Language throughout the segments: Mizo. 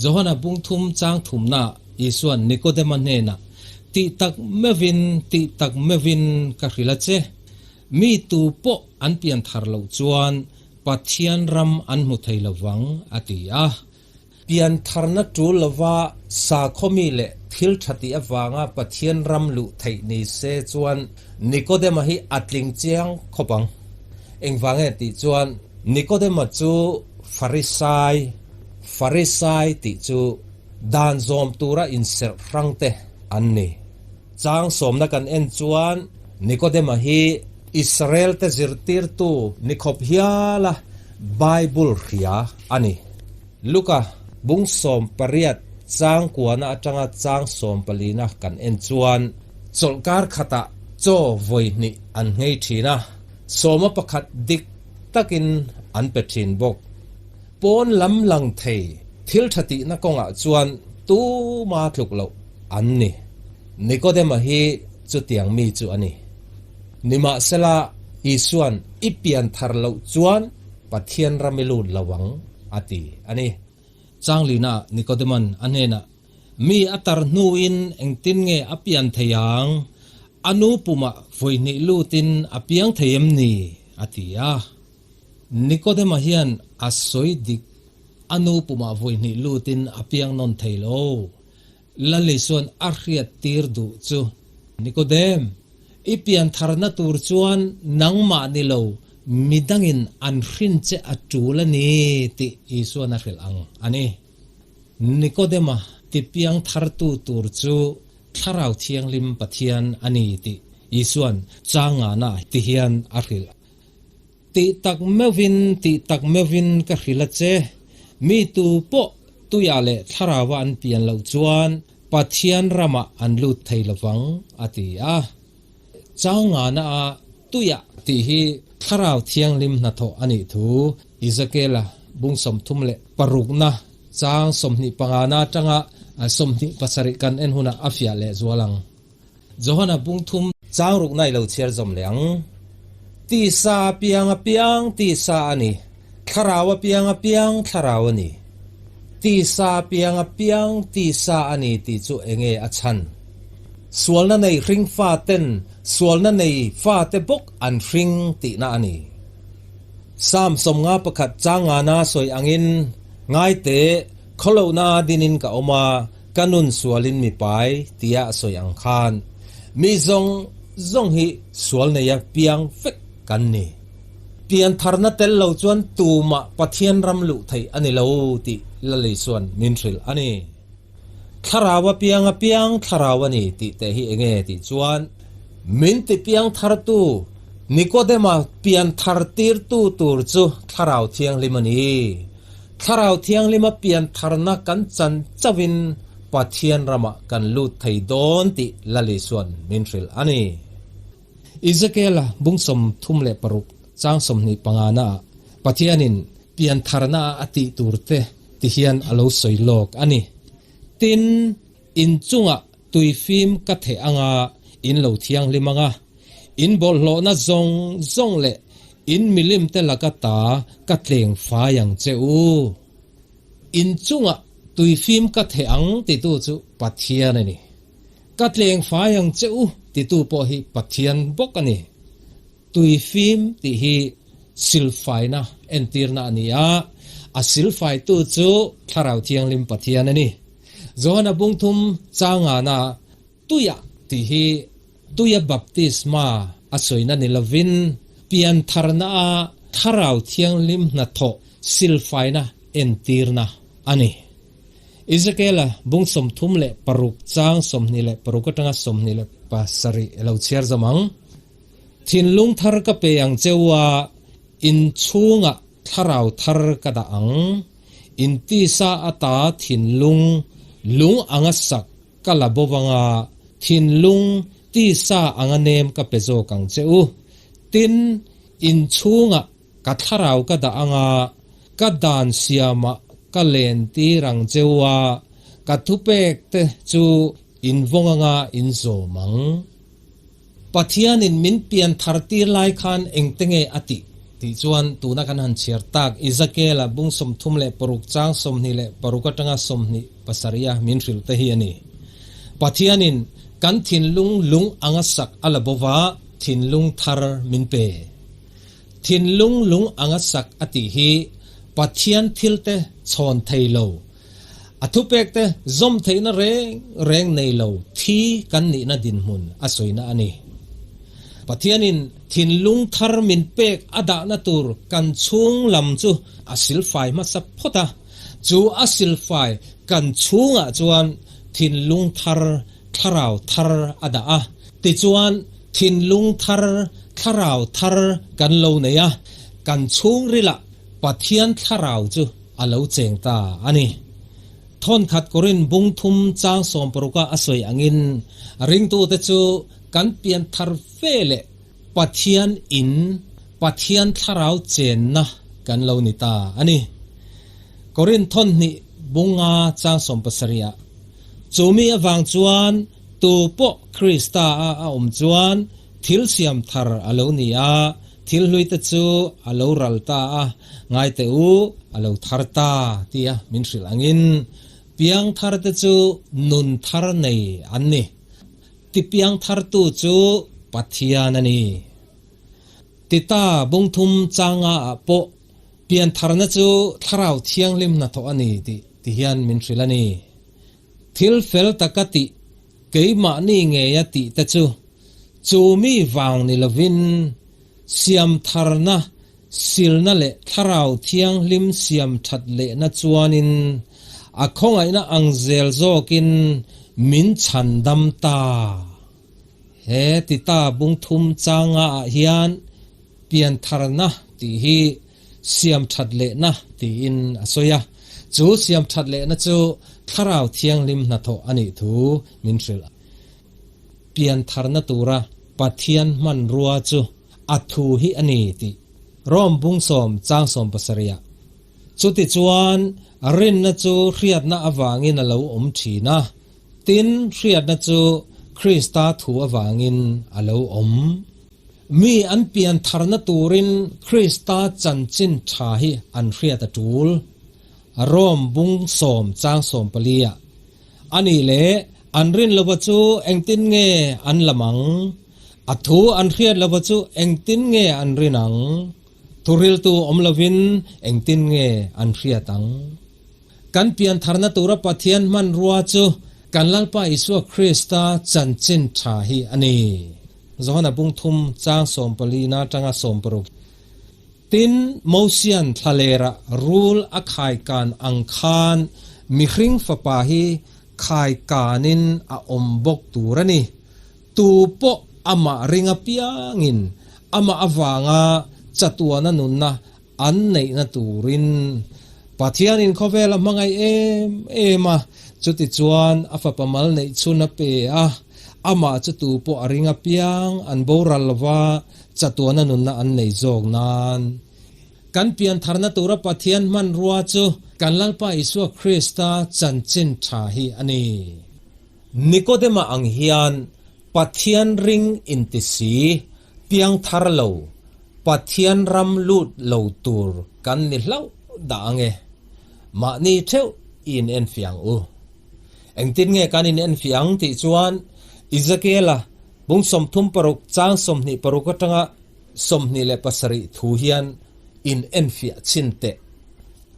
Johana bung thum chang thumna Isuan Nikodema hnenah, Tih tak meuhin, tih tak meuhin ka hrilh a che. Mi tu pawh an pian thar loh chuan Pathian ram an hmu thei lo vang, a ti a. Pian tharna tul lova sakhawmi leh thil tha tih avanga Pathian ram luh theih ni se chuan Nikodema hi a tling chiang khawp ang. Engvang nge tih chuan Nikodema chu Farisai, Farisai tih chu dan zawm tura inserh hrang te an ni. Chang sawmna kan en chuan Nikodema hi Israel te zirtirtu ni khawp hiala Bible hria a ni. Luka bung 18 chang kuana atanga chang 14na kan en chuan chawlhkar khatah chaw vawi hnih an nghei thin a, sawma pakhat dik takin an pe thin bawk. Pawn lam lang thei thil tha tihna kawngah chuan tuma tluk loh an ni. Nikodema hi chutiang mi chu a ni. Nimahsela, Isua'n i pian thar loh chuan Pathian ram i lut lo ang a ti a ni. Changlina Nikodema'n a hnenah, Mi a tar hnuin engtin nge a pian thei ang? A nu pumah vawihnih lutin a piang thei em ni? a ti a. Nikodema hian a sawi dik, a nu pumah vawihnih lutin a piang nawn thei lo. Lalisuan a hriat tir duh chu, Nikodem, i pian tharna tur chuan nangmah ni lo midangin an hrin che a tul a ni tih Isuan a hrilh ang a ni. Nikodema ti piang thartu tur chu Thlarau Thianghlim Pathian a ni tih Isuan changana ti hian a hrilh. Tih tak meuhin, tih tak meuhin ka hrilh a che. Mi tu pawh tuiah leh thlarauva an pian loh chuan Pathian ramah an lut thei lovang, a ti a. Changana a tuiah tih hi Thlarau Thianghlim hnathawh a nih thu Ezekiela bung 36na chang 25na atanga 27 kan en hunah a fiah leh zual ang. Johana bung thum chang rukna i lo chhiar zawm leh ang. Tisa a piang a piang tisa a ni, thlarau a piang a piang thlarau a ni. Tisa a piang a piang tisa a ni tih chu enge a chhan? Sualna nei hring faten sualna nei fate bawk an hring tihna a ni. Psalm 51 chang ngana sawi angin, Ngaite, khawlohna dinin ka awm a, Ka nun sualin mi pai tia a sawi ang khan mi zawng zawng hi sual neia piang vek kan ni. Pian tharna tel lo chuan tumah Pathian ram luh theih a ni lo tih Lalei chuan min hrilh a ni. Thlarau a piang a piang thlarau a ni tih teh hi enge tih chuan min ti piang thartu Nikodema pian thar tirtu tur chu Thlarau Thianghlim a ni. Thlarau Thianghlima pian tharna kan chan chauhin Pathian ramah kan lut thei dawn tih Lali chuan min hrilh a ni. Ezekiela bung 36 chang 25 naah Pathianin pian tharna a tih tur te ti hian a lo sawi lawk a ni. Tin, in chungah tui fim ka theh anga in lo thianghlim anga, in bawlhhlawhna zawng zawng leh in milim te laka ta ka tleng fai ang che u. In chungah tui fim ka theh ang titu chu Pathian a ni. Ka tleng fai ang che u titu pawh hi Pathian bawk a ni. Tui fim tih hi silfaina entirna a ni a, a silfaitu chu Thlarau Thianghlim Pathian a ni. Johana bung thum changana tuiah tih hi tuia baptisma a sawina ni lovin piantharna a Thlarau Thianghlim hnathawh silfaina entirna a ni. Ezekiela bung 36 chang 26 atanga 27 lo chhiar zawm ang. Thinlung thar ka pe ang cheu a, in chhungah thlarau thar ka dah ang. In tisa ata thinlung lung anga sak ka la bo anga, thinlung tisa anga nem ka pe zawk ang che u. Tin, in chhungah ka thlarau ka dah anga, ka dan siamah ka len tir ang che u a, ka thupek te chu in vawng anga in zawm ang. Pathianin min pian thar tir lai khan engte nge a tih? Tih chuan tuna kan han chhiar tak Ezekiel-a bung 36 chang 26 atanga 27 a min hrilh te hi a ni. Pathianin kan thinlung lung anga sak a la bo va, thinlung thar min pe. Thinlung lung anga sak a tih hi Pathian thilte chhawn thei lo, a thupekte zawm theihna reng reng nei lo thi kan nihna dinhmun a sawina a ni. Pathianin thinlung thar min pek a dahna tur kan chhung lam chu a silfai hmasa phawt a, chu a silfai kan chhungah chuan thinlung thar, thlarau thar a dah a. Tichuan, thinlung thar, thlarau thar kan lo nei a, kan chhungrilah Pathian thlarau chu a lo cheng ta a ni. Thawnkhat Korin bung thum chang sawmparuka a sawi angin, ringtute chu kan pian thar ve leh Pathian in, Pathian thlarau chenna kan lo ni ta a ni. Korin thawn hnih bunga chang sawmpasarihah, Chumi avang chuan tu pawh Krista a a awm chuan thil siam thar a lo ni a, thil hluite chu a lo ral ta a, ngai teh u, a lo thar ta, tia min hrilh angin piang tharte chu nun thar nei an ni. Ti piang thartu chu Pathian a ni. Tita bungthum changa ah pawh pian tharna chu Thlarau Thianghlim hnathawh a ni tih ti hian min hrilh a ni. Thil fel taka tih keimahni ngeia tih te chu chu mi vang ni lovin siam tharna silna leh Thlarau Thianghlim siam that lehna chuanin a khawngaihna ang zel zawkin min chhan dam ta. He Tita bungthum changa ah hian piantharna tih hi siam that lehna tiin a sawi a, chu siam that lehna chu Thlarau Thianghlim hnathawh a nih thu min hrilh. Piantharna tura Pathian hmanrua chu a thu hi a ni tih Rom bung sawm chang 70 ah. Chutichuan rinna chu hriatna avangin a lo awm thin a, tin hriatna chu Krista thu avangin a lo awm. Mi an pian tharna turin Krista chanchin tha hi an hriat a tul. Rom bung sawm chang 14 ah. A nih leh an rin lova chu engtin nge an lam ang? A thu an hriat lova chu engtin nge an rin ang? Thuriltu awm lovin engtin nge an hriat ang? Kan pian tharna tura Pathian hmanrua chu kan Lalpa Isua Krista chanchin tha hi a ni. Johana bung thum chang 14 na atanga 60. Tin, Mosian thlalera rul a khaikan ang khan mihring fapa hi khaikanin a awm bawk tur a ni. Tu pawh amah ring apiangin amah avanga chatuana nunna an neihna turin Pathianin khawvel a hmangaih em em a, chutichuan a fapa mal neih chhun a pe a, amah chu tu pawh a ring apiang an boral lova chatuana nunna an nei zawk nan. Kan pian tharna tura Pathian hmanrua chu kan Lalpa Isua Krista chanchin tha hi a ni. Nikodema ang hian Pathian ring inti si, piang thar lo, Pathian ram lut lo tur kan ni hlauh dah ang e. Mahni theuh i in enfiah ang u. Engtin nge kan in enfiah ang tih chuan Ezekiel-a bung 36 chang 26 atanga 27 thu hian in enfiah chhin teh.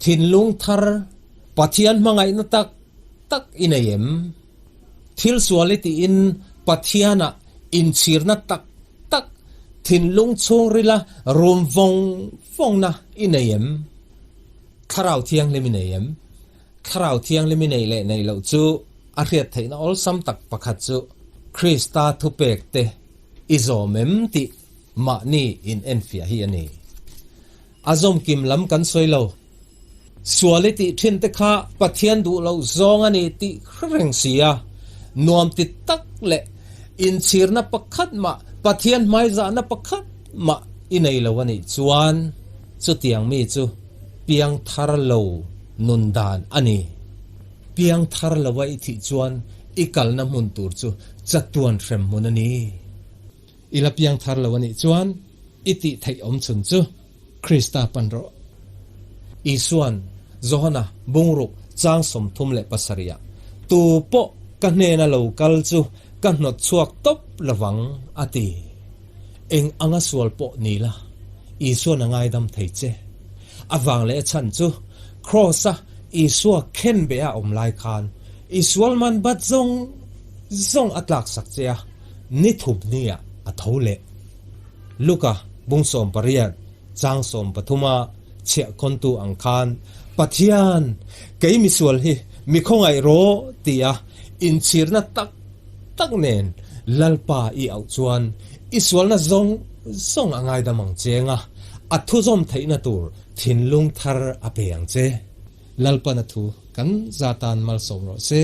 Thinlung thar Pathian hmangaihna tak tak i nei em? Thil sual i tiin Pathianah inchhirna tak tak thinlung chhungrila rum vawng vawngna i nei em? Thlarau Thianghlim i nei em? Thlarau Thianghlim i nei leh nei loh chu a hriat theihna awlsam tak pakhat chu Krista thupekte i zawm em tih mahni in enfiah hi a ni. A zawmkim lam kan sawi lo. Sual i tih thin te kha Pathian duh loh zawng a ni tih hre reng si a, nuam ti tak leh inchhirna pakhat mah, Pathian hmaizahna pakhat mah i nei lo a nih chuan chutiang mi chu piang thar lo nun dan a ni. Piang thar lova i thih chuan i kalna hmun tur chu chatuan hrem hmun a ni. I la piang thar lo a nih chuan i tih theih awm chhun chu. Krista pan rawh. Isuan Johana bungruk chang 37 ah, Tu pawh ka hnena lo kal chu ka hnawt chhuak tawp lovang, a ti. Eng anga sual pawh ni la, Isuan a ngaidam thei che. A vang leh a chhan chu Kraws-a Isua khen beh a awm lai khan i sual man bat zawng zawng a tlaksak che a, ni thup niah a tho leh. Luka bung 18 chang 13 a chhiah khawntu ang khan, Pathian, kei misual hi mi khawngaih rawh tia inchhirna tak tak nen Lalpa i auh chuan i sualna zawng zawng a ngaidam ang che nga, a thuzawm theihna tur thinlung thar a pe ang che. Lalpana thu kan za tan malsawm rawh se.